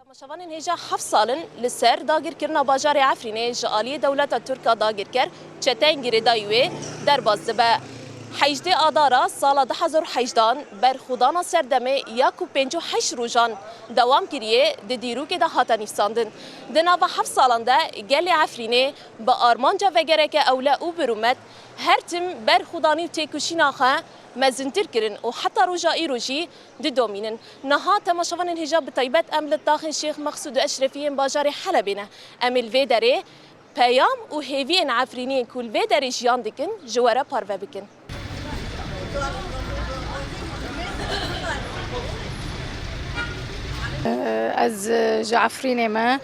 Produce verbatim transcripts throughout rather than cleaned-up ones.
Temaşevanên hêja heft sal in li ser dagirkirina bajarê Efrînê ji aliyê dewleta Tirk a dagirker çeteyên girêdayî wê derbas dibe. Hejdê Adara sala du hezar û hejdehan berxwedana serdemê ya ku pêncî û heşt rojan dewam kiriye, di dîrokê de hate nivîsandin. Di nava heft salan de gelê Efrînê bi armanca vegereke ewle û birûmet her tim berxwedanî û têkoşîna xwe mezintir kirin û heta roja îro jî didomînin. Niha temaşevanên hêja, bi taybet em li taxên Şêx Mexsûd û Eşrefî yên bajarê Helebê ne. Em ê li vê derê peyam û hêviyên Efrîniyên ku li vê derê jiyan dikin ji we re parve bikin. Ez ji Efrînê me.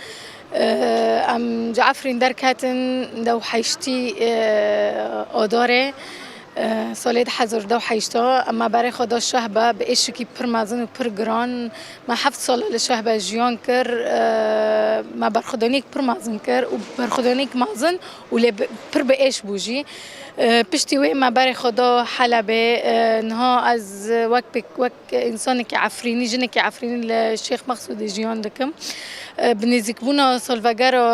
Em ji Efrîn derketin dew heştî Adarê. Salê du hezar û heşt, me berê xwe da Şehbe bi êşekî pir mezin û pir giran. Me heft sala li Şehbe jiyan kir. Me berxwedaniyek pir mezin kir û berxwedaniyek mezin û lê bi-, pir bi êş bû jî. Piştî wê me berê xwe da Helebê. Niha ez wek pêk-, wek însanekî Efrînî, jinekî Efrînî li Şêx Mexsûdê jiyan dikim. Bi nêzîkbûna salvegera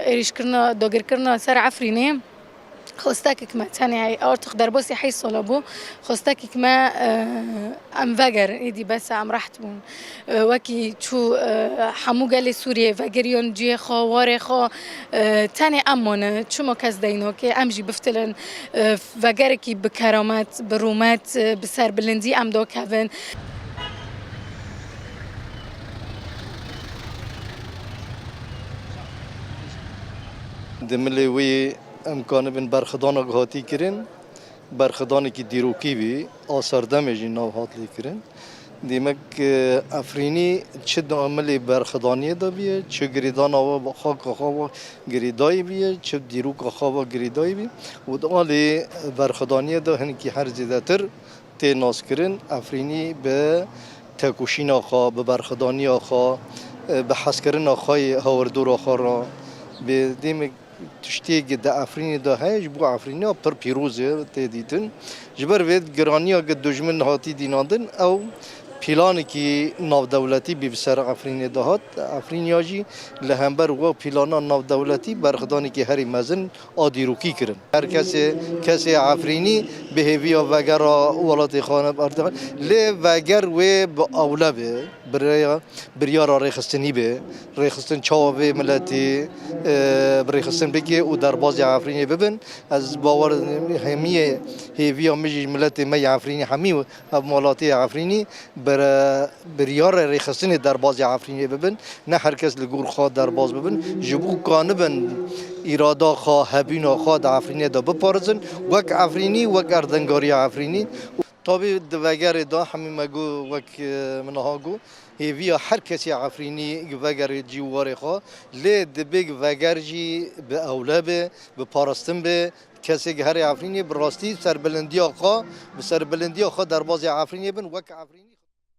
êrîşkirina, dagirkirina ser Efrînê, xwestekek me tenê heye, artık derbasî heşt sala bû, xwestekek me, e, em vegerin, êdî bes e, em reht bûn. E, wekî çû, e, hemû gelê Sûriyê vegeriyan cihê xwe, warê xwe, e, tenê em mane, çima kes dey nake, em jî biftilin, e, vegerekî bi keramet, bi rûmet, e, bi serbilindî em dakevin. Di milê wê em kanibin berxwedanek hatî kirin, berxwedanekî dîrokî bî, a serdemê jî nav hat lê kirin. Demek, e, Efrînî çi di milê berxwedaniyê de bîye, çi girêdana we bi xaka xwe ve girêdayî bîye, çi dîroka xwe ve girêdayî bî û di alê berxwedaniyê de hinekî her zêdetir tê naskirin. Efrînî bi tekoşîna xwe, bi berxwedaniya xwe, e, bi hezkirina xwe yê hawirdora xwe re, bi demek tiştê ku di Efrînê de heye, ji bo Efrîniya pir pîroz e, tê dîtin. Ji ber vê giraniya ku dijmin hatî dînandin, ew planekî navdewletî bî bi ser Efrînê de hat. Efrîniya jî li hember we plana navdewletî berxwedanekî herî mezin a dîrokî kirin. Her kesê, kesê Efrînî bi hêviya vegera welatê xwe ne, lê veger wê bi ewle be, bi rêya biryara rêxistinî be, rêxistin çawa vê miletî, e, bi rêxistin bike û derbazê Efrînê bibin. Ez bawer hemiyê hêviya min jî ji miletê me yê Efrînî, hemî hevmalatiyê Efrînî bi re-, biryara rêxistinê derbazê Efrînê bibin. Ne her kes li gor xwe derbaz bibin. Ji bo kanibin îrada xwe, hebûna xwe di Efrînê de biparêzin. Wek Efrînî, wek erdengariya Efrînî. Tabî di vegerê de hemî me got, wek, e, min niha got, hêviya her kesê Efrînî vegerê cî û warê xwe, lê dibê veger jî bi ewle be, bi parastin be. Kesê herê Efrînê bi rastî serbilindiya xwe, bi serbilindiya xwe derbazê Efrînê bin, wek Efrînî.